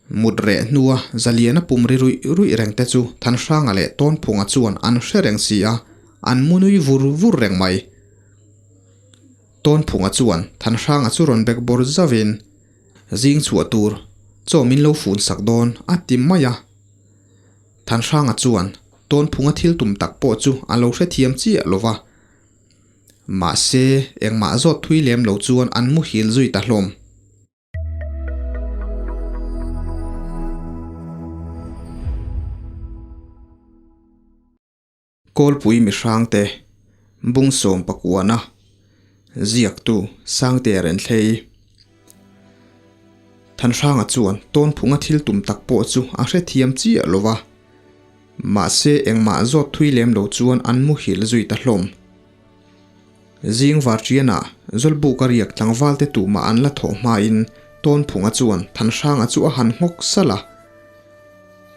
Mut reh hnua Zaliana pum ri ruih ruih reng te chu Thanhranga leh Tawnphunga chuan an hre reng si a, an mu nui vur vur reng mai. Tawnphunga chuan Thanhranga chu rawn bek bawr zauhin, Zing chhuah tur, chaw min lo fun sak dawn, a ti mai a. Thanhranga chuan Tawnphunga thil tum tak pawh chu a lo hrethiam chiah lo va. Mahse, engmah zawt thui lem lo chuan an muhil zui ta hlawm. Kawlpui mihrangte Bungsawm pakuana ziaktu Sangtea Renthlei Thanhranga chuan tawnphunga thil tum tak pawh chu a hrethiam chiah lo va, mahse engmah zawt thui lem lo chuan an muhil zui ta hlawm. Zing varṭianah Zawlbuka riak tlangvalte tumah an la thawh hmain Tawnphunga chuan Thanhranga chu a han nghawk salh a.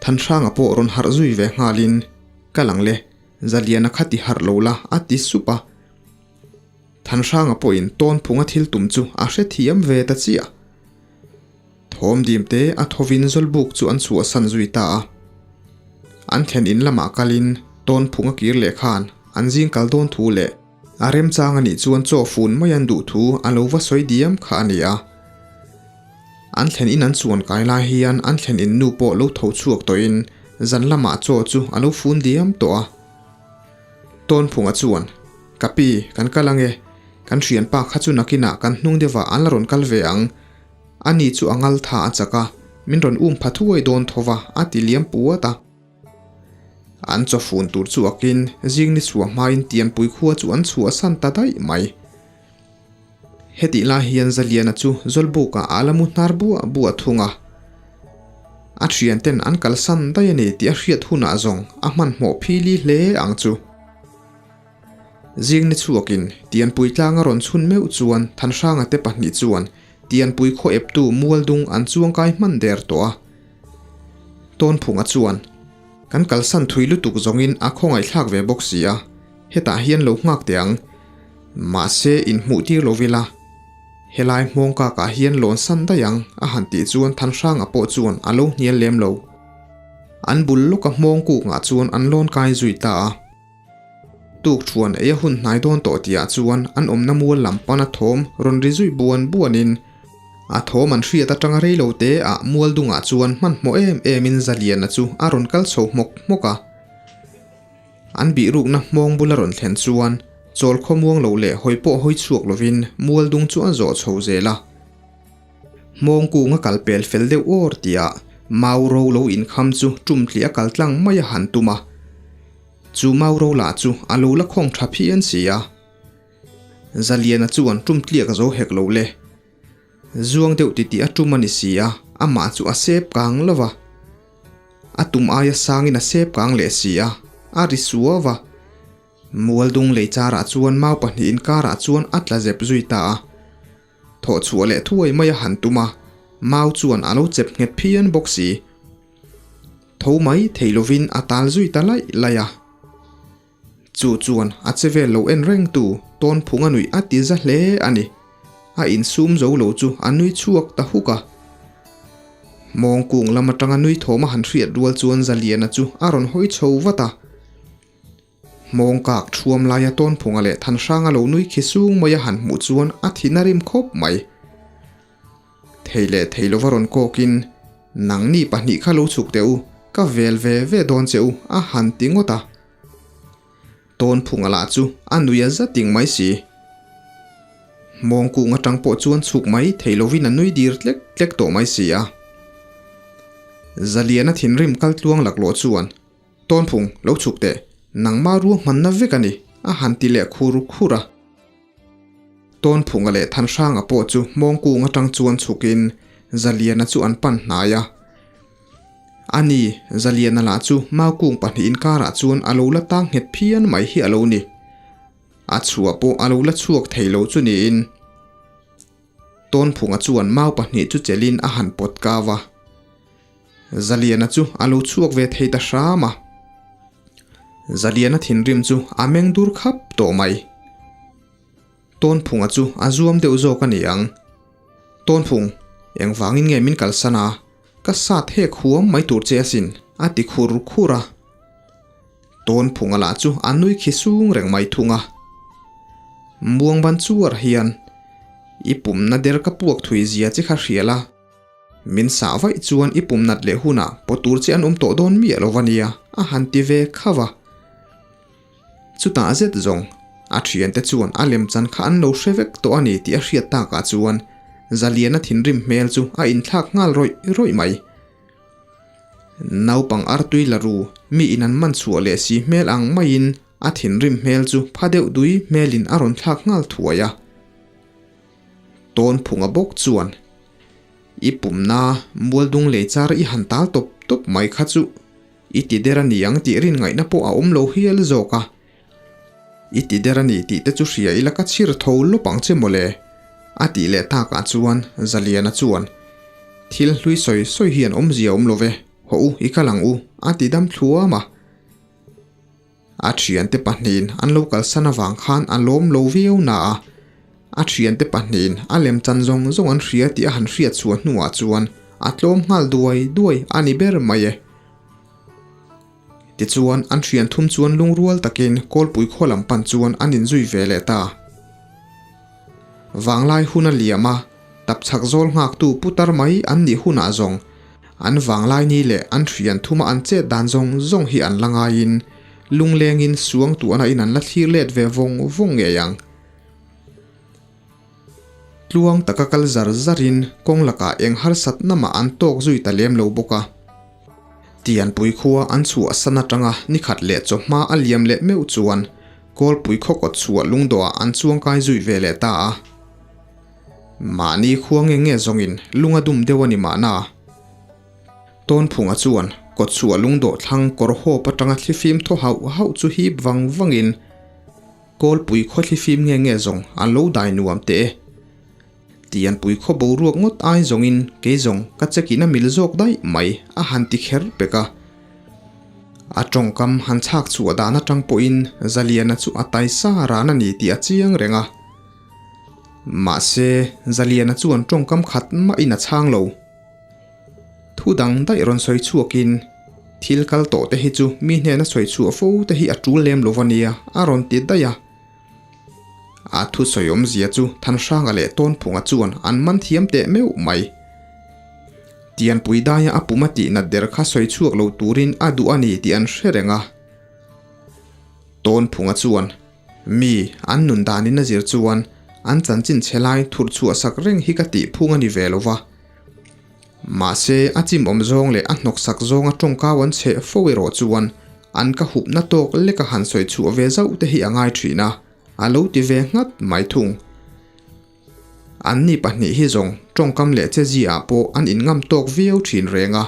Thanhranga pawh rawn harh zui ve nghalin, Ka lang le, Zaliana kha ti harh lo la, a ti sup a. Thanhranga pawhin Tawnphunga thil tum chu a hrethiam ve ta chiah. Thawm dimte a thovin Zawlbuk chu an chhuahsan zui ta a. An thlen in lamah kalin Tawnphunga kir leh khan an zing kal dawn thu leh a remchang a nih chuan chaw fun mai an duh thu a lo va sawi diam kha a ni a. An thlen in an chuan kai lai hian an thlen in nu pawh lo tho chhuak tawhin zan lamah chaw chu a lo fun diam tawh a. Tawnphunga chuan, Ka pi, kan kal ange. Kan hrianpa kha chu nakinah kan hnung deuhah an la rawn kal ve ang. Ani chu a ngal tha a chak a, min rawn um pha thuai dawn tho va, a ti liam puat a. An chaw fun tur chu akin zing ni chhuah hmain Tianpui khua chu an chhuahsan ta daih mai. Hetih lai hian Zaliana chu Zawlbukah a la mu hnar buah buah thung a. A thianten an kalsan daih a ni tih a hriat hunah zawng a hmanhmawh phili hle ang chu. Zing ni chhuakin Tianpui tlanga rawn chhun meuh chuan Thanhranga te pahnih chuan Tianpui khaw eptu Mualdung an chuangkai hman der tawh a. Tawnphunga chuan, Kan kalsan thui lutuk zawngin a khawngaihthlak ve bawk si a, hetah hian lo nghak teh ang. Mahse inhmuh tir lo ila, helai hmawng kakah hian lawn san daih ang a han tih chuan Thanhranga pawh chuan a lo hnial lem lo. An bul lawka hmawng kukngah chuan an lawn kai zui ta a. Tuk thuan ei a hun hnai dawn tawh tihah chuan an awmna mual lam pana thawm rawn ri zui buan buanin a thawm an hriat atanga rei lo te ah mual dungah chuan hmanhmawh em emin Zaliana chu a rawn kal chho hmawk hmawk a. An bihrukna hmawng bula rawn thlen chuan chawl khawmuang lo leh hawi pawh hawi chhuak lovin mual dung chu a zawh chho zel a. Hmawng kunga kal pel fel deuh awr tihah mau ro lo inkham chu tumtli a kal tlang mai a han tum a. Chu mau ro lah chu a lo la khawng tha phian si a. Zaliana chuan tum tliak zo hek lo le. Zuang deuh titih a tum a ni si a, amah chu a sep kang lo va. A tum aia sangin a sep kang leh si a, a ri suau va. Mualdung lei charah chuan mau pahnih inkarah chuan a tla zep zui ta a. Thawh chhuah leh thuai mai a han tum a, mau chuan a lo chep nghet phian bawk si. Tho mai thei lovin a tal zui ta laih laih a. Chu chuan a che vel lo en reng tu Tawnphung a nuih a ti za hle a ni. A insum zo lo chu a nui chhuak ta huk a. Mawngkung lam atanga nui thawm a han hriat rual chuan Zaliana chu a rawn hawi chho vat a. Hmawng kak thuam laia Tawnphunga leh Thanhranga lo nui khi sung mai a han hmuh chuan a thin a rim khawp mai. Thei leh thei lova rawn kawkin, Nangni pahnih kha lo chhuk teh u, ka vel ve ve dawn che u, a han ti ngawt a. Tawnphunga lah chu a nui a za ting mai si. Hmawng kung atang pawh chuan chhuk mai thei lovin a nui dir tlek tlek tawh mai si a. Zaliana thinrim kal tluang laklawh chuan, Tawnphung, lo chhuk teh, nangmah ruahmanna vek a ni, a han ti leh khur khur a. Tawnphunga leh Thanhranga pawh chu hmawngkung atang chuan chhukin Zaliana chu an pan hnai a. Ani, Zaliana lah chu maukung pahnih inkarah chuan a lo la tang nghet phian mai hi a lo ni. A chhuah pawh a lo la chhuak thei lo chu niin. Tawnphunga chuan mau pahnih chu chelhin a han pawt kau a. Zaliana chu a lo chhuak ve thei ta hram a. Zaliana thinrim chu a meng dur khap tawh mai. Tawnphunga chu a zuam deuh zawk a ni ang. Tawnphung, engvangin nge min kalsan a? Ka sat hek huam mai tur che asin, a ti khur khur a. Tawnphunga lah chu a nui khi sung reng mai thung a. Muangban chuar hian, I pumna der ka puak thui zia che kha hria la. Min sah vaih chuan i pum nat leh hunah paw tur che an awm tawh dawn miah lo va nia, a han ti ve khauh a. Chutah zet zawng, a thiante chuan a lemchan kha an lo hre vek tawh a ni tih a hriat takah chuan Zaliana thinrim hmel chu a inthlak nghal rawih rawih mai. Naupang artui la ru, mi in an man chhuah leh si hmel ang maiin a thinrim hmel chu pha deuh dui hmelin a rawn thlak nghal thuai a. Tawnphunga bawk chuan, I pumna mualdung lei char i han tal tawp tawp mai kha chu i ti der a ni ang tih rin ngaihna pawh a awm lo hial zawk a. I ti der a ni tih te chu hria ila ka chhir tho lawp ang che mawle, a tih leh takah chuan Zaliana chuan, Thil hlui sawi sawi hian awmzia awm lo ve, hawh u i kal ang u, a ti dam thluam a. A thiante pahnihin an lo kalsan avang khan a lawm lo viau na a, a thiante pahnihin a lemchan zawng zawng an hria tih a han hriat chhuah hnuah chuan a tlawm nghal duai duai a ni ber mai e. Tichuan an thian thum chuan lungrual takin Kawlpui khaw lam pan chuan an inzui ve leh ta. Vanglai hun a liam a, tapchhak zawl nghaktu putar mai an nih hunah zawng an vanglai ni leh an thian thuma an chet dan zawng zawng hi an la ngaiin lunglengin suangtuahna in an la thlir let ve vawng vawng ngei ang. Tluang taka kal zar zarin kawng lakah eng harsatna mah an tawk zui ta lem lo bawk a. Tianpui khua an chhuahsan atanga nikhat leh chawhma a liam leh meuh chuan Kawlpui khaw kawt chhuah lungdawhah an chuangkai zui ve leh ta a. Mahni khua nge nge zawngin lung a dum deuh a ni mahna. Tawnphunga chuan kawt chhuah lungdawh thlang kawr hawp atanga thlifim thaw hauh hauh chu hip vang vangin Kawlpui khaw thlifim nge nge zawng a lo dai nuam teh e. Tianpui khaw boruak ngawt ai zawngin kei zawng ka check in a mil zawk daih mai a han ti kher pek a. A tawngkam han chhak chhuah dan atang pawhin Zaliana chu a taisa ran a ni tih a chiang reng a. Mahse, Zaliana chuan tawngkam khat mahin a chhang lo. Thu dang daih rawn sawi chhuakin, Thil kal tawh te hi chu mi hnena sawi chhuah fo te hi a tul lem lo va nia, a rawn ti daih a. A thusawi awmzia chu Thanhranga leh Tawnphunga chuan an man thiam teh meuh mai. Tianpui daia a pum a tih nat der kha sawi chhuak lo turin a duh a ni tih an hre reng a. Tawnphunga chuan mi an nun danin a zir chuan an chanchin chhe lai thur chhuah sak reng hi ka tih phung a ni ve lo va. Mahse, a chimawm zawng leh a hnawksak zawnga tawngkau an chheh fo erawh chuan an ka hupna tawk leka han sawi chhuah ve zauh te hi a ngai thin a, a lo ti ve nghat mai thung. Anni pahnih hi zawng tawngkam leh chezia-ah pawh an inngam tawk viau thin reng a.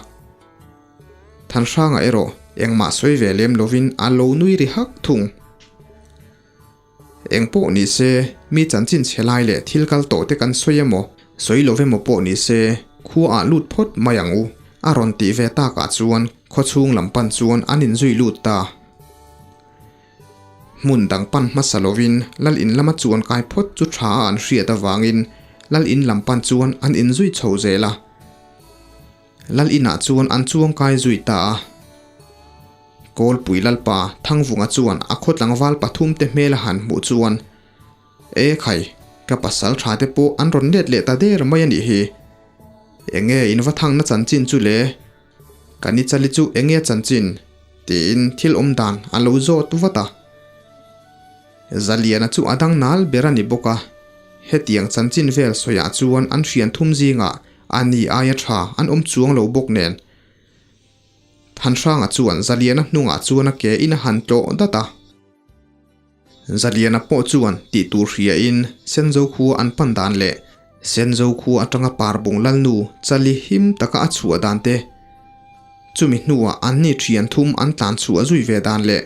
Thanhranga erawh engmah sawi ve lem lovin a lo nui ri hak thung. Eng pawh ni se, mi chanchin chhe lai leh thil kal tawh te kan sawi emaw, sawi lo emaw pawh ni se, khua ah lut phawt mai ang u, a rawn tih ve takah chuan khaw chhung lam pan chuan an inzui lut ta. Hmun dang pan hmasa lovin Lal in lama chuan kai phawt chu tha a an hriat avangin Lal in lam pan chuan an inzui chho zel a. Lal inah chuan an chuang kai zui ta a. Kawlpui Lalpa Thangvunga chuan a khaw tlangval pathumte hmel a han hmuh chuan, E khai, ka pasal tha te pawh an rawn let leh ta der mai a nih hi. Enge in va thangna chanchin chu le? Ka ni chali chu enge a chanchin? tiin thil awm dan a lo zawt vat a. Zaliana chu a dang nal ber a ni bawk a, hetiang chanchin vel sawiah chuan an hrian thum zingah a ni aia tha an awm chuang lo bawk nen. Thanhranga chuan Zaliana hnungah chuan a ke in a han tlawh dat a. Zaliana pawh chuan tih tur hria in Senzo khua an pan dan leh Senzo khua atanga Parbung Lalnu chali him taka a chhuah dan te, chumi hnuah anni thian thum an tlan chhuah zui ve dan leh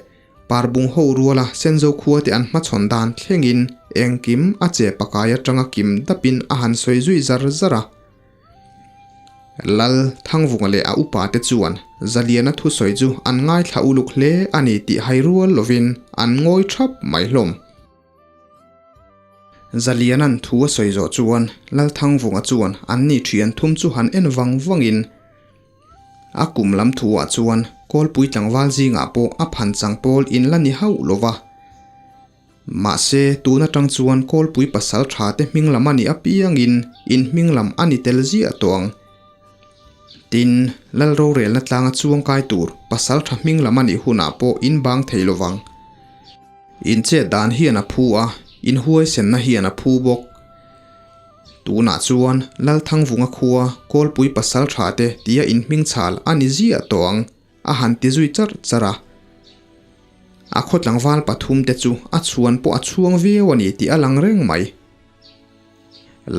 Parbung ho ruala Senzo khua te an hmachhawn dan thlengin engkim a che pakai atanga kim dapin a han sawi zui zar zar a. Lal Thangvunga leh a upa te chuan Zaliana thusawi chu an ngaithla uluk hle a ni tih hai rual lovin an ngawi thap mai hlawm. Zaliana'n thu a sawi zawh chuan Lal Thangvunga chuan anni thian thum chu han en vang vangin. A kum lam thuah chuan Kawlpui tlangval zingah pawh a phan chang pawl in la ni hauh lo va. Mahse, tun atang chuan Kawlpui pasal tha te hming lam a nih apiangin in hming lam a ni tel ziah tawh ang. Tin, Lal rorelna tlanga chuangkai tur pasal tha hming lam a nih hunah pawh in bang thei lo vang. In chet dan hian a phu a, in huaisenna hian a phu bawk. Tunah chuan Lalthangvunga khua Kawlpui pasal tha te tia in hming chhal a ni ziah tawh ang, a han ti zui charh charh a. A khaw tlangval pathum te chu a chhuan pawh a chhuang viau a ni tih a lang reng mai.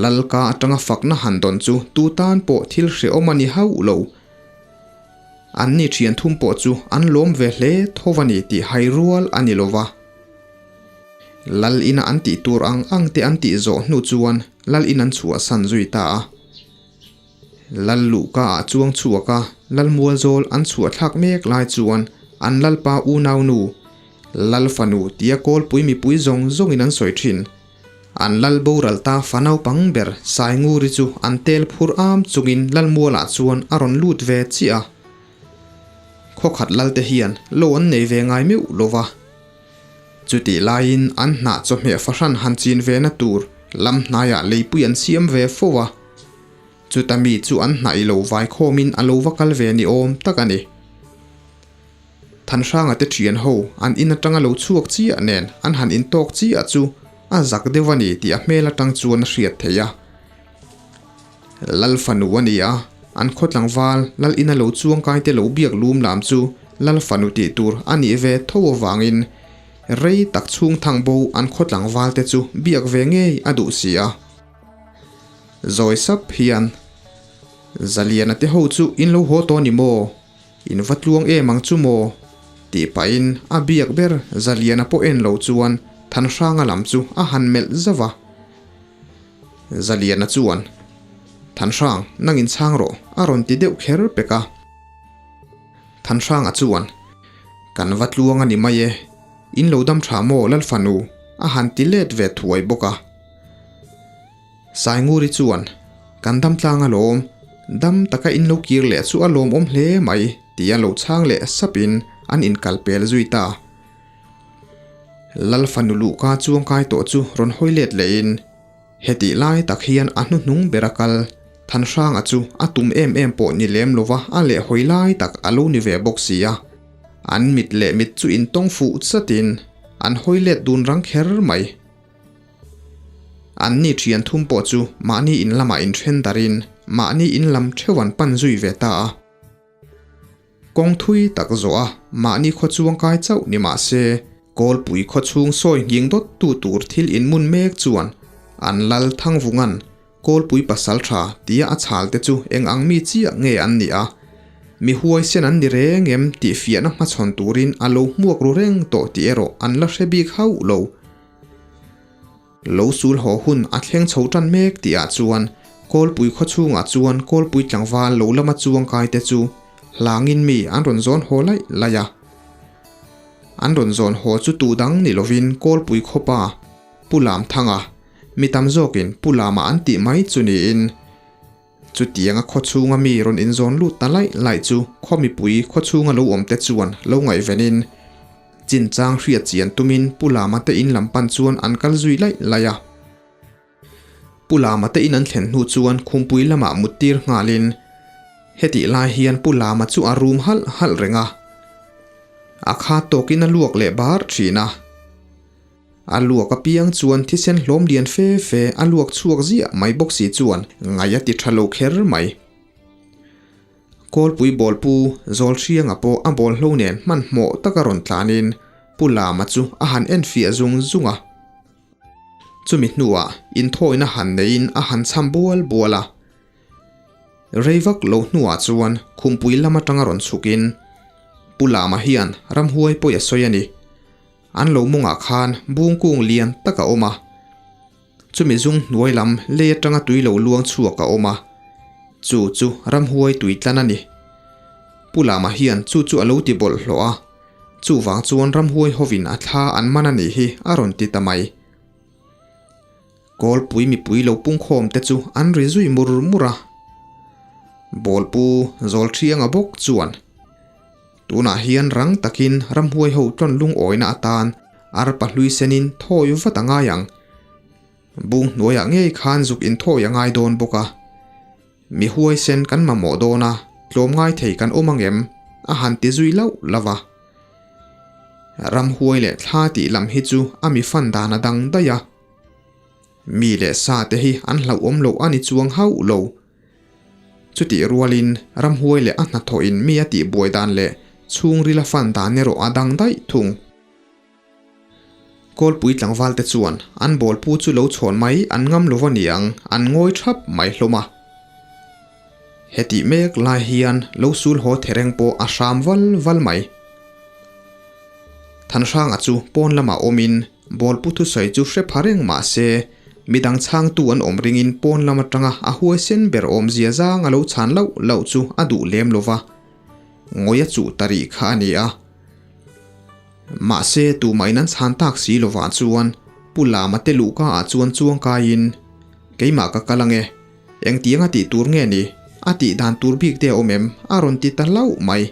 Lalka atanga fakna han dawn chu tu tan pawh thil hrehawm a ni hauh lo. Anni thian thum pawh chu an lawm ve hle tho a ni tih hai rual a ni lo va. Lal ina an tih tur ang ang te an tih zawh hnu chuan Lal in an chhuahsan zui ta a. Lal luhka ah chuang chhuak a, Lal Mualzawl an chhuah thlak mek lai chuan an Lalpa unau nu, Lal fanu tia kawlpui mipui zawng zawngin an sawi thin. An Lal boral ta fa naupang ber Sainguri chu an tel phur am chungin Lal Mualah chuan a rawn lut ve chiah a. Khawkhat Lalte hian lo an nei ve ngai meuh lo va. Chutih laiin an hnah chawhmeh fahran han chin ve na tur lam hnaiah leipui an siam ve fo a. Chuta mi chu an hnah i lo vai khawmin a lo va kal ve ni awm tak a ni. Thanhranga te thian ho an in atanga lo chhuak chiah nen an han intawk chiah chu a zak deuh a ni tih a hmel atang chuan a hriat theih a. Lal fanu a ni a, an khaw tlangval Lal ina lo chuangkai te lo biak lum lam chu Lal fanu tih tur a nih ve tho avangin rei tak chhung thang bo an khaw tlangval te chu biak ve ngei a duh si a. Zawi sap hian, Zaliana te ho chu in lo haw tawh ni maw? In va tluang em ang chu maw? tih pahin a biak ber Zaliana pawh en lo chuan Thanhranga lam chu a han melh zauh a. Zaliana chuan, Thanhrang, nang in chhang rawh, a rawn ti deuh kher pek a. Thanhranga chuan, Kan va tluang a ni mai e, in lo dam tha maw Lalfanu? a han ti let ve thuai bawk a. Sainguri chuan, Kan dam tlang alawm, dam taka in lo kir leh chu a lawmawm hle mai, tia lo chhang leh sapin an inkal pel zui ta. Lal fanu luhka chuangkai tawh chu rawn hawi let lehin, hetih lai tak hian a hnuhnung ber a kal, Thanhranga chu a tum em em pawh ni lem lova a lehhawi lai tak a lo ni ve bawk si a. An mit leh mit chu intawng fuh chatin an hawi let dun rang kher mai. Anni thian thum pawh chu mahni in lamah inthen darin mahni in lam theuh an pan zui ve ta a. Kawng thui tak zawh a, mahni khaw chuang kai chauh ni mah se, Kawlpui khaw chhung sawi nghing dawt tu tur thil inmun mek chuan an lal Thangvunga'n Kawlpui pasal tha tia a chhal te chu eng ang mi chiah nge an nih a, mi huaisen an ni reng em tih fiahna hmachhawn turin a lo hmuak ru reng tawh tih erawh an la hre bik hauh lo. Lo sul haw hun a thleng chho tan mek tih ah chuan Kawlpui khaw chhungah chuan Kawlpui tlangval lo lama chuangkai te chu hlangin mi an rawn zawn haw laih laih a. An rawn zawn haw chu tu dang ni lovin Kawlpui khawpa Pu Lamthanga, mi tam zawkin Pu Lama an tih mai chu niin Chutianga khaw chhunga mi rawn inzawn lut ta laih laih chu khaw mipui khaw chhunga lo awm te chuan lo ngaihvenin chinchang hriat chian tumin Pu Lama te in lam pan chuan an kal zui laih laih a. Pu Lama te in an thlen hnu chuan khumpui lamah muttir nghalin hetih lai hian Pu Lama chu a rum halh halh reng a, a kha tawkin a luak leh bar thin a. A luak apiang chuan thisen hlawm lian fe fe a luak chhuak ziah mai bawk si chuan ngaih a ti tha lo kher mai. Kawlpui bawlpu Zawlhrianga pawh a bawlhlo nen hmanhmawh taka rawn tlanin Pu Lama chu a han enfiah zung zung a. Chumi hnuah inthawina han neiin a han cham bual bual a. Rei vak lo hnuah chuan khumpui lam atanga rawn chhukin Pu Lama hian ramhuai pawi a sawi a ni. An lo mawngah khan bung kung lian tak a awm a, chumi zung hnuai lam lei atanga tui lo luang chhuak a awm a, chu chu ramhuai tui tlan a ni. Pu Lama hian chu chu a lo ti bawlhhlawh a, chuvang chuan ramhuai hovin a thla an man a nih hi a rawn ti ta mai. Kawlpui mipui lo pungkhawm te chu an ri zui mur mur a. Bawlpu Zawlṭhianga bawk chuan, Tunah hian rang takin ramhuai ho tlawn lungawina atan arpa hlui senin thawi vat a ngai ang. Bung hnuaiah ngei khan zuk inthawi a ngai dawn bawk a. Mi huaisen kan mamawh dawn a, tlawmngai thei kan awm angem? a han ti zui lauh lauh a. Ramhuai leh thla tih lam hi chu a mi fan dan a dang daih a. Mi leh sa te hi an hlauhawm loh a ni chuang hauh lo. Chutih rualin ramhuai leh a hnathawhin mi a tihbuai dan leh chhungril a fan dan erawh a dang daih thung. Kawlpui tlangval te chuan an bawlpu chu lo chhawn mai an ngam lo va niang an ngawi thap mai hlawm a. Hetih mek lai hian lo sul haw thereng pawh a hram val val mai. Thanhranga chu pawn lamah awmin bawlpu thusawi chu hre pha reng mah se midang chhangtu an awm ringin pawn lam atanga a huaisen ber awmzia zang a lo chhan loh loh chu a duh lem lo va, ngawi a chuh ta rih kha a ni a. Mahse, tumahin an chhan tak si lovah chuan Pu Lama te luhka ah chuan chuang kaiin, Keimah ka kal ange, engtiang a tih tur nge ni? A tih dan tur bik te a awm em? a rawn ti ta hlauh mai.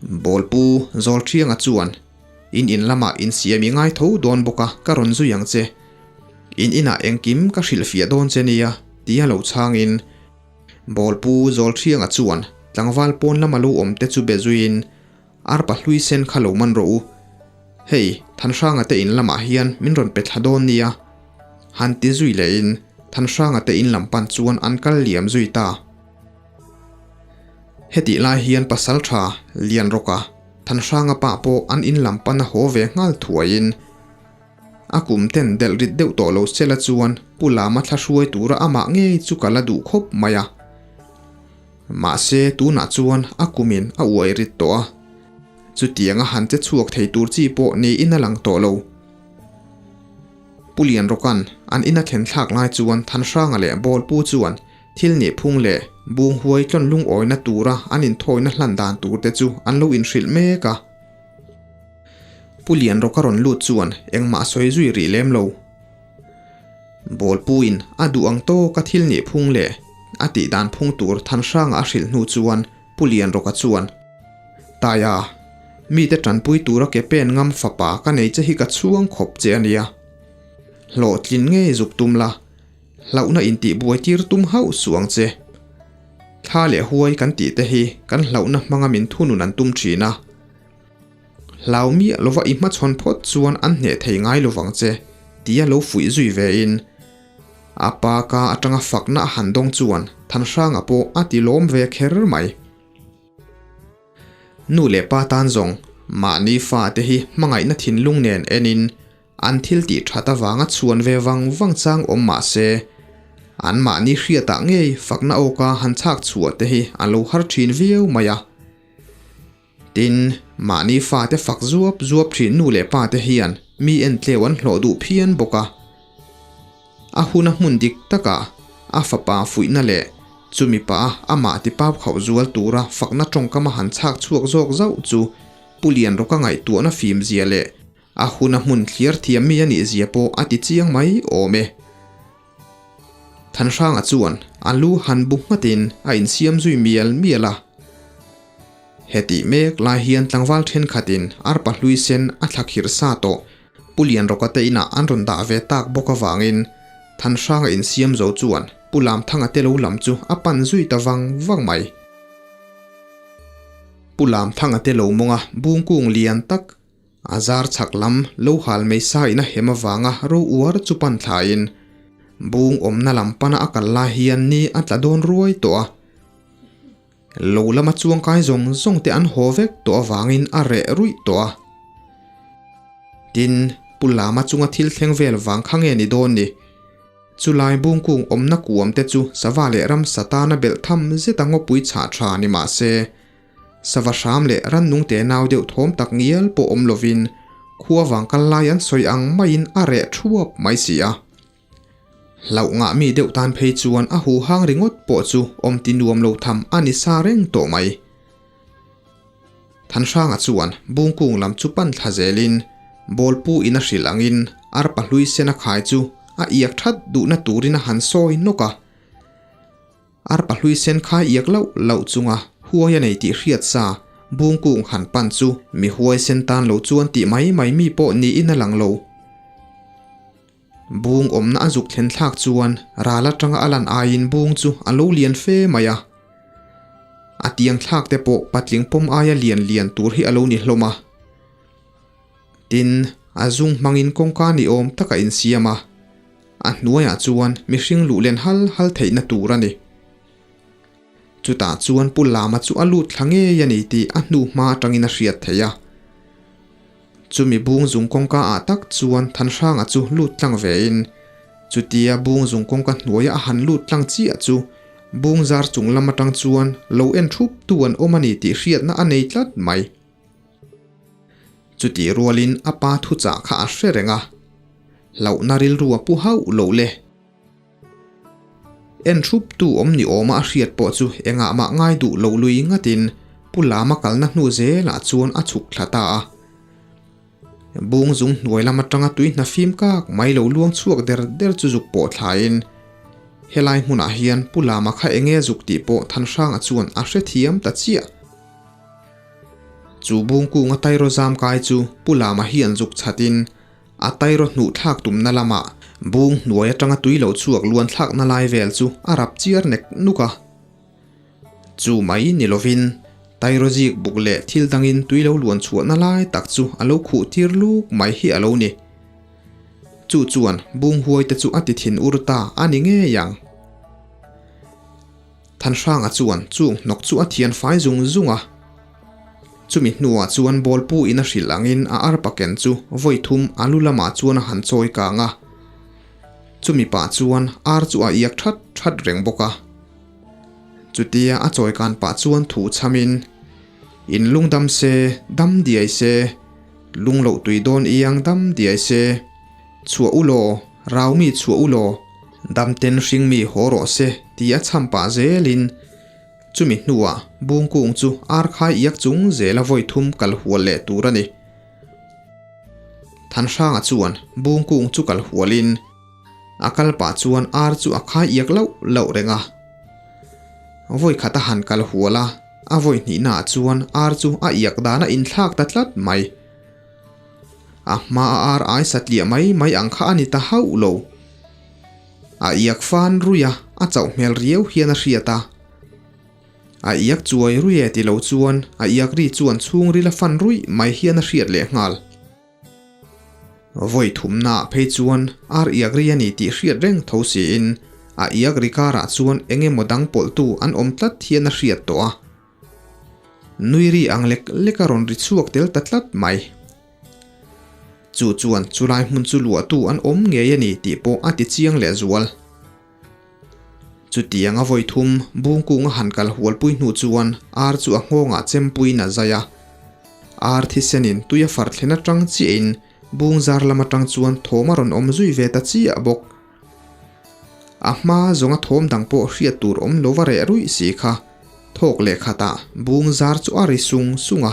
Bawlpu Zawlṭhianga chuan, In in lamah insiam i ngai tho dawn bawk a, ka rawn zui ang che. In inah engkim ka hrilhfiah dawn che nia, tia lo chhangin, Bawlpu Zawlṭhianga chuan tlangval pawn lama lo awm te chu be zuiin, Arpa hlui sen kha lo man rawh u. Hei, Thanhranga te in lamah hian min rawn pe thla dawn nia. Han ti zui lehin Thanhranga te in lam pan chuan an kal liam zui ta. Hetih lai hian pasal tha Lianrawka, Thanhranga pa pawh an in lam pan a haw ve nghal thuaiin, A kum ten delh rit deuh tawh lo sela chuan Pu Lama thla hruai tura amah ngei chu ka la duh khawp mai a. Mahse tunah chuan a kumin a uai rit tawh a, chutianga han che chhuak thei tur chi pawh niin a lang tawh lo. Pu Lianrawka'n an ina thlen thlak lai chuan Thanhranga leh Bawlpu chuan thil nih phung leh Bunghuai tlawn lungawina tura an inthawina hlan dan turte chu an lo inhrilh mek a. Pu Lianrawka rawn lut chuan engmah sawi zui rih lem lo. Bawlpuiin a duh ang tawka thil nih phung leh a tih dan phung tur Thanhranga a hrilh hnu chuan Pu Lianrawka chuan, Taia, mite tanpui tura ke pen ngam fapa ka nei che hi ka chhuang khawp che a nia. Hlawhtlin ngei zuk tum la, hlauhna intihbuai tir tum hauh suh ang che. Thla leh huai kan tih te hi kan hlauhna hmanga min thunun an tum thin a. Hlau miah lova i hmachhawn phawt chuan an hneh thei ngai lovang che, tia lo fuih zui vein a pa ka atanga fakna a han dawng chuan Thanhranga pawh a ti lawm ve kher mai. Nu leh pa tan zawng mahni fate hi hmangaihna thinlung nen enin an thil tih that avanga chhuan ve vang vang chang awm mah se, anmahni hriatah ngei fakna awka han chhak chhuah te hi a lo har thin viau mai a. Tin, mahni fate fak zuap zuap thin nu leh pate hian mi entleu an hlawh duh phian bawk a. A huna hmun dik takah a fapa fuihna leh chumi pah amah tipau khauh zual tura fakna tawngkam a han chhak chhuak zawk zauh chu Pu Lianrawka ngaihtuahna fimzia leh a huna hmun thliar thiam mi a nih zia pawh a ti chiang mai awm e. Thanhranga chuan a lu han bu nghatin a insiam zui mial mial a. Hetih mek lai hian tlangval thenkhatin arpa hlui sen a thla khirh sa tawh Pu Lianrawka te inah an rawn dah ve tak bawk avangin Thanhranga insiam zo chuan Pu Lamthanga te lo lam chu a pan zui ta vang vang mai. Pu Lamthanga te lo mawnga bungkung lian tak A zar chhak lam lo hal mai sa in a hem avanga ro uar chu pan thlain bung awmna lam pana a kal lai hian ni a tla dawn ruai tawh a. Lo lama chuangkai zawng zawng te an haw vek tawh avangin a reh ruih tawh a. Tin, Pu Lama chunga thil thleng vel vang kha nge ni dawn ni? Chulai bungkung awmna kuam te chu sava leh ramsa tana belh tham zeta ngawpui chhah tha ni mah se, Sava hram leh rannung te nau deuh thawm tak ngial pawh awm lovin khua vang kal lai an sawi ang maiin a reh thuap mai si a. Hlauh ngah mi deuh tan phei chuan a huhang ringawt pawh chu awm ti nuam lo tham a ni sa reng tawh mai. Thanhranga chuan bungkung lam chu pan thla zelin bawlpu in a hrilh angin arpa hlui sen a khai chu a iak that duhna turin a han sawi nawk a. Arpa hlui sen khai iak lauh lauh chunga huai a nei tih hriat sa bung kung han pan chu mi huai sen tan lo chuan tih mai mai mi pawh niin a lang lo. Bung awmna a zuk thlen thlak chuan ral atanga a lan aiin bung chu a lo lian fe mai a. A tiang thlak te pawh patling pawm aia lian lian tur hi a lo ni hlawm a. Tin, a zung hmangin kawngka ni awm tak a insiam a, a hnuaiah chuan mihring luh len hal hal theihna tur a ni. Chutah chuan Pu Lama chu a lut thla ngei a ni tih a hnu hma atangin a hriat theih a. Chumi bung zung kawngka ah tak chuan Thanhranga chu lut tlang vein, chutia bung zung kawngka hnuaia a han lut tlang chiah chu bung zar chung lam atang chuan lo en thup tu an awm a ni tih hriatna a nei tlat mai. Chutih rualin a pa thuchah kha a hre reng a, hlauhna rilru a pu hauh lo le. En thup tu awm ni awma a hriat pawh chu engah mah ngai duh lo lui ngatin Pu Lama kalna hnu zelah chuan a chhuk thla ta a. Bung zung hnuai lam atanga tui hna fim kak mai lo luang chhuak der der chu zuk pawh thlaiin helai hmunah hian Pu Lama kha enge zuk tih pawh Thanhranga chuan a hrethiam ta chiah. Chu bung kunga tairaw zam kai chu Pu Lama hian zuk chhatin A tairaw hnuh thlak tumna lamah bung hnuai atanga tui lo chhuak luan thlakna lai vel chu a rap chiar nek nuk a. Chu mai ni lovin tairaw zik buk leh thil dangin tui lo luan chhuahna lai tak chu a lo khuh tir luk mai hi a lo ni. Chu chuan bung huai te chu a ti thin ur ta a ni ngei ang. Thanhranga chuan chung hnawk chu a thian fai zung zung a. Chumi hnuah chuan bawlpu in a hrilh angin a arpa ken chu vawi thum a lu lamah chuan a han chawi kang a. Chumi pah chuan ar chu a iak that that reng bawk a. Chutia a chawi kan pah chuan thu chhamin, In lung dam se, dam diai se, lung loh tui dawn iang dam diai se, chhuah u law, rau mi chhuah u law, dam ten hring mi haw rawh se ti a chham pah zelin, Chumi hnuah bungkung chu arkhai iak chung zela vawi thum kal hual leh tur a ni. Thanhranga chuan bungkung chu kal hualin a kal pah chuan ar chu a khai iak lauh lauh reng a. Vawi khat a han kal hual a, a vawi hnihnaah chuan ar chu a iak dan a inthlak ta tlat mai. A hmaa ar ai satliah mai mai ang kha a ni ta hauh lo. A iak fan rui a, a chauh hmel riau hian a hriat a. A iak chuai rui e ti lo chuan a iak ri chuan chhungril a fan ruih mai hian a hriat leh nghal. Vawi thumnaah phei chuan ar iak ri a ni tih hriat reng tho siin a iak ri karah chuan eng emaw dang pawlhtu an awm tlat hian a hriat tawh a. Nui ri ang lek lek a rawn ri chhuak tel ta tlat mai. Chu chuan chulai hmun chu luahtu an awm ngei a ni tih pawh a ti chiang leh zual. Chutiang a vawi thum bungkung a han kal hualpui hnu chuan ar chu a nghawngah chempuiin a zai a. Ar thisenin tui a far thlen atang chiahin bung zar lam atang chuan thawm a rawn awm zui ve ta chiah bawk. A hma zawnga thawm dang pawh hriat tur awm lo va reh ruih si kha thawk leh khatah bung zar chu a ri sung sung a.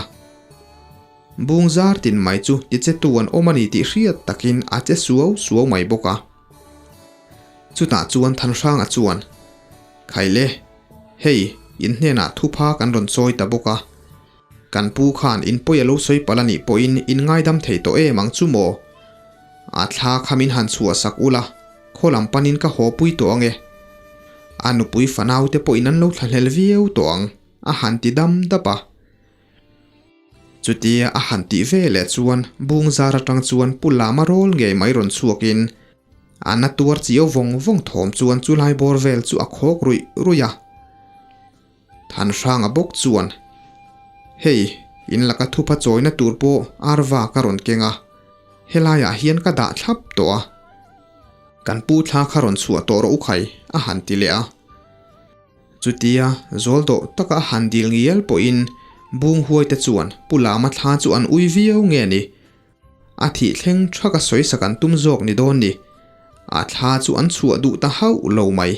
Bung zar tin mai chu tichetu an awm a ni tih hriat takin a che suau suau mai bawk a. Chutah chuan Thanhranga chuan, Khaile, hei, in hnenah thupha kan rawn chawi ta bawk a. Kan pu khan in pawi a lo sawi palh a nih pawhin in ngaidam thei tawh em ang chu maw? A thla kha min han chhuah sak ula, khaw lam panin ka haw pui tawh ang e. A nupui fanaute pawhin an lo thlahlel viau tawh ang, a han ti dam dap a. Chutia a han tih ve leh chuan bung zar atang chuan Pu Lama rawl ngei mai rawn chhuakin a na tuar chiau vawng vawng thawm chuan chulai bawr vel chu a khawk ruih ruih a. Thanhranga bawk chuan, Hei, in laka thupa chawina tur pawh arva ka rawn keng a, helaiah hian ka dah thlap tawh a. Kan pu thla kha rawn chhuah tawh rawh u khai, a han ti leh a. Chutia zawl dawh taka a han dil ngial pawhin bung huaite chuan Pu Lama thla chu an ui viau nge ni? A thih thleng thaka sawisak an tum zawk ni dawn ni? A thla chu an chhuah duh ta hauh lo mai.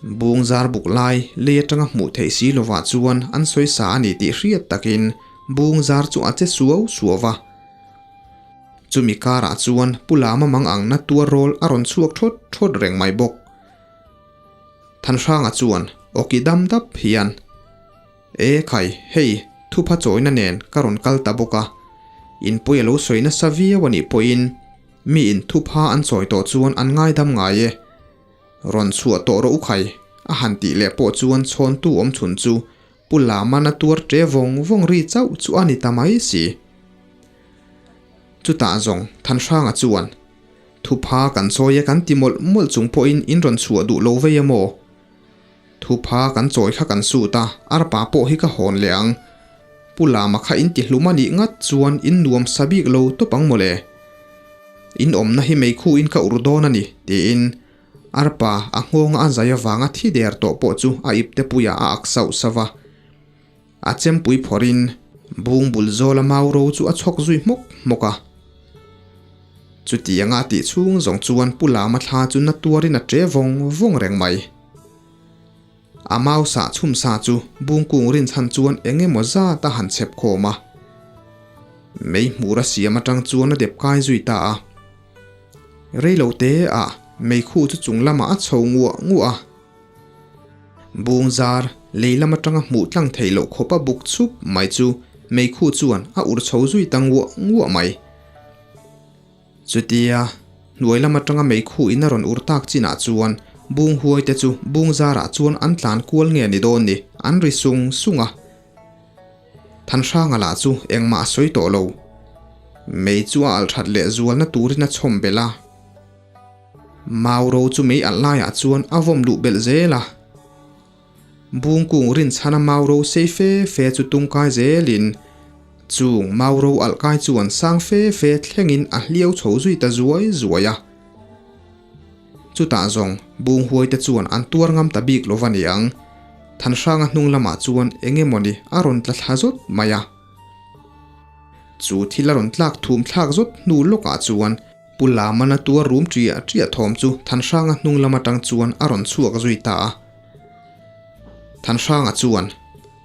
Bung zar buk lai lei atanga hmuh theih si lovah chuan an sawisa a ni tih hriat takin bung zar chu a che suau suau va. Chumi karah chuan Pu Lama mang ang na tuar rawl a rawn chhuak thawt thawt reng mai bawk. Thanhranga chuan awki dam dap hian, E khai, hei, thupha chawina nen ka rawn kal ta bawk a, inpui a lo sawi nasa viau a nih pawhin miin thupha an chawi tawh chuan an ngaidam ngai e. Rawn chhuah tawh rawh u khai, a han tih leh pawh chuan chhawntu awm chhun chu Pu Lamana tuar ṭe vawng vawng ri chauh chu a ni ta mai si. Chutah zawng Thanhranga chuan, Thupha kan chawi e kan ti mawlh mawlh chung pawhin in rawn chhuah duh lo vei a maw? Thupha kan chawi kha kan sut a, arpa pawh hi ka hawn leh ang. Pu Lama kha in ti hlum a nih ngat chuan in nuam sa bik lo tawp ang mawle. In awmna hi meikhu in ka ur dawn a ni, tiin arpa a nghawnga a zai avanga thi der tawh pawh chu a ipte puiah a ak sauh sauh a. A chempui phawrhin bung bul zawla mau ro chu a chhawk zui hmawk hmawk a. Chutianga a tih chhung zawng chuan Pu Lama thla chu na tuarin a ṭe vawng vawng reng mai. A mau sah chhum sa chu bung kung rinchhan chuan eng emaw zat a han chhep khawm a. Mei hmur a siam atang chuan a dep kai zui ta a. Reilo te ah meikhu chu chung lamah a chho nguah nguah a. Bung zar lei lam atanga hmuh tlang theih loh khawpa buk chhup mai chu meikhu chuan a ur chho zui ta nguah nguah mai. Chutia hnuai lam atanga meikhu in a rawn ur tak chinah chuan bung huai te chu bung zarah chuan an tlan kual nge ni dawn ni an ri sung sung a. Thanhranga lah chu engmah a sawi tawh lo. Mei chu a alh that leh zualna turin a chhawm belh a. Mau ro chu mei alh laiah chuan a vawm luh belh zel a. Bung kung rinchhana mau ro sei fe fe chu tungkai zelin chung mau ro alh kai chuan sang fe fe thlengin a hliau chho zui ta zuai zuai a. Chutah zawng bung huai te chuan an tuar ngam ta bik lo va niang. Thanhranga hnung lamah chuan eng emawni a rawn tla thla zawt mai a. Chu thil a rawn tlak thum thlak zawt hnu lawkah chuan Pu Lamana tuar rum ṭiah ṭiah thawm chu Thanhranga hnung lam aṭang chuan a rawn chhuak zui ta a. Thanhranga chuan,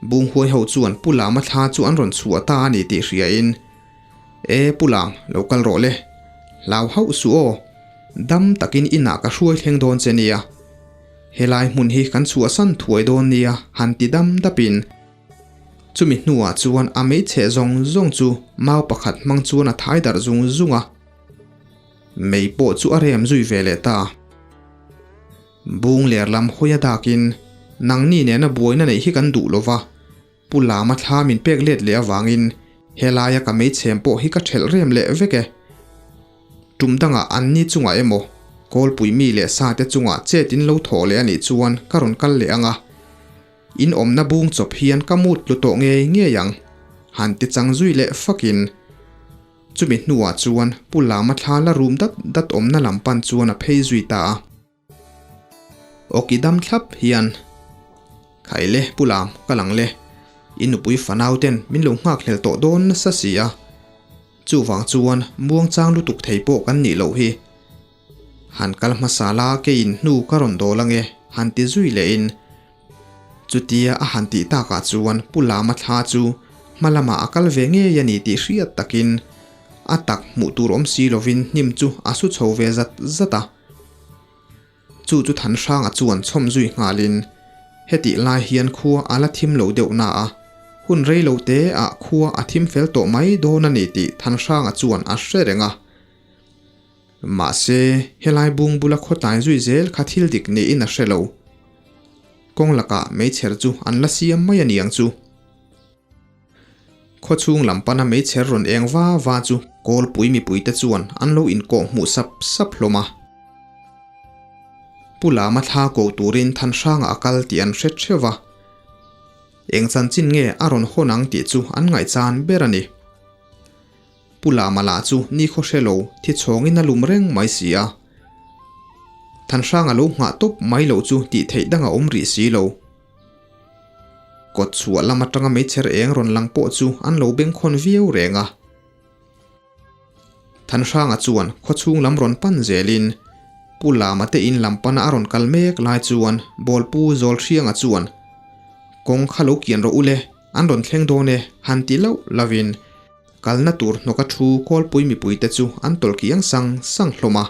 Bunghuai ho chuan Pu Lama thla chu an rawn chhuah ta a ni tih hriain, E Pu Lam, lo kal rawh le. Hlau hauh suh aw. Dam takin inah ka hruai thleng dawn che nia. Helai hmun hi kan chhuahsan thuai dawn nia han ti dam dapin, Chumi hnuah chuan a meichhe zawng zawng chu mau pakhat hmang chuan a thai darh zung zung a, mei pawh chu a rem zui ve leh ta. Bung ler lam hawi a dakin, Nangni nena buaina neih hi kan duh lo va, Pu Lama thla min pek let leh avangin helaia ka meichhem pawh hi ka ṭhelh rem leh vek e. Tum dangah anni chungah emaw, Kawlpui mi leh sate chungah chet in lo thawh leh a nih chuan ka rawn kal leh ang a, In awmna bung chawp hian ka mut tlu tawh ngei ngei ang, han ti chang zui leh fakin. Chumi hnuah chuan Pu Lama thla la rum dat dat awmna lam pan chuan a phei zui ta a. Awki dam thlap hian, Khaile Pu Lam, ka lang le. I nupui fanau ten min lo nghak hlel tawh dawn nasa si a. Chuvang chuan muangchang lutuk thei pawh kan nih loh hi. Han kal hmasa la keiin hnu ka rawn dawl ange, han ti zui lehin. Chutia a han tih takah chuan Pu Lama thla chu hma lamah a kal ve ngei a ni tih hriat takin a tak hmuh tur awm si lovin hnim chu a su chho ve zat zat a. Chu chu Thanhranga chuan chhawm zui nghalin hetih lai hian khua a la thim lo deuh na a, hun rei lo te ah khua a thim fel tawh mai dawn a ni tih Thanhranga chuan a hre reng a. Mahse, helai bung bula khawtlai zui zel kha thil dik niin a hre lo. Kawng lakah meichher chu an la siam mai a niang chu. Khawchhung lam pana meichher rawn eng va va chu Kawlpui mipuite chuan an lo inkawh hmuh sap sap hlawm a. Pu Lama thla ko turin Thanhranga a kal tih an hre theuh va. Eng chanchin nge a rawn hawn ang tih chu an ngaihchan ber a ni. Pu Lama lah chu nikhaw hre lo thi chhawngin a lum reng mai si a. Thanhranga lo nghah tawp mai loh chu tih theih dang a awm rih si lo. Kawt chhuah lam atanga meichher eng rawn lang pawh chu an lo bengkhawn viau reng a. Thanhranga chuan khawchhung lam rawn pan zelin Pu Lama te in lam pana a rawn kal mek lai chuan Bawlpu Zawlhrianga chuan Kawng kha lo kian rawh u le, an rawn thleng dawn e han ti lauh lauhin Kalna tur hnawka thu Kawlpui mipuite chu an tawlh kiang sang sang hlawm a.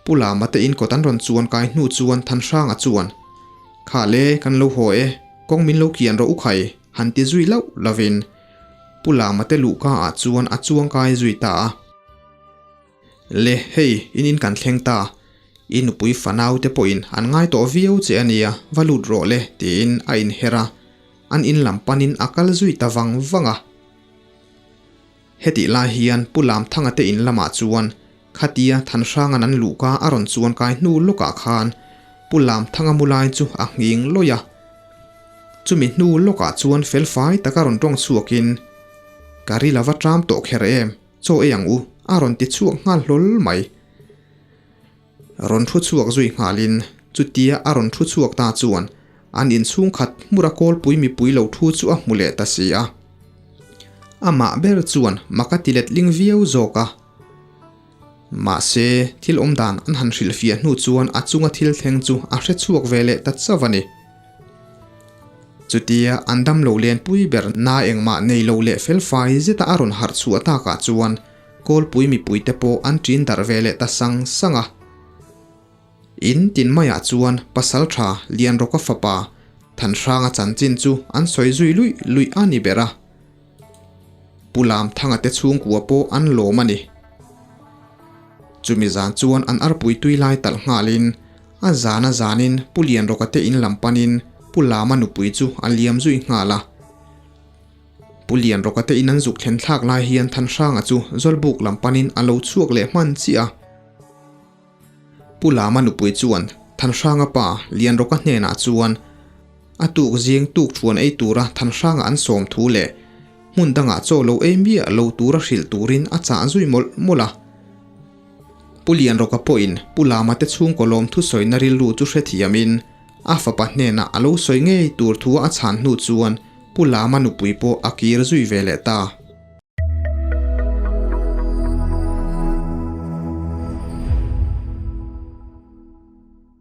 Pu Lama te in kawt an rawn chuan kai hnu chuan Thanhranga chuan, Kha le, kan lo haw e, kawng min lo kian rawh u khai, han ti zui lauh lovin Pu Lama te luhka ah chuan a chuang kai zui ta a. Le, hei, in in kan thleng ta. I nupui fanau te pawhin an ngai tawh viau che a nia, va lut rawh le, tiin a inher a, an in lam panin a kal zui ta vang vang a. Hetih lai hian Pu Lamthanga te in lamah chuan khatia Thanhranga'n an luhka a rawn chuan kai hnu lawkah khan Pu Lamthanga mu lai chu a nghing lawih a. Chumi hnu lawkah chuan felfai taka rawn tawng chhuakin, Ka ri lova ṭam tawh kher em, chaw ei ang u, a rawn ti chhuak nghal hlawl mai. Rawn thu chhuak zui nghalin chutia a rawn thu chhuak ta chuan an inchhungkhat hmura kawlpui mipui lo thu chu a hmu leh ta si a. Amah ber chuan mak a ti letling viau zawk a. Mahse, thil awm dan an han hrilhfiah hnu chuan a chunga thil thleng chu a hre chhuak ve leh ta chauh a ni. Chutia an damlo lenpui ber na engmah nei lo leh felfai zeta a rawn harh chhuah takah chuan Kawlpui mipuite pawh an ṭin darh ve leh ta sang sang a. In tin maiah chuan Pasalṭha Lianrawka fapa Thanhranga chanchin chu an sawi zui luih luih a ni ber a. Pu Lamthanga te chhungkua pawh an lawm a ni. Chumi zan chuan an arpui tui lai talh nghalin a zan a zanin Pu Lianrawka te in lam panin Pu Lama nupui chu a liam zui nghal a. Pu Lianrawka te in an zuk thlen thlak lai hian Thanhranga chu Zawlbuk lam panin a lo chhuak leh hman chiah a. Pu Lama nupui chuan Thanhranga pa Lianrawka hnenah chuan a tuk zing tuk thuan ei tura Thanhranga an sawm thu leh hmun dangah chaw lo ei miah lo tura hrilh turin a chah zui mawlh mawlh a. Pu Lianrawka pawhin Pu Lama te chhungkaw lawm thusawina rilru chu hrethiamin a fapa hnenah a lo sawi ngei tur thu a chhan hnu chuan Pu Lama nupui pawh a kir zui ve leh ta.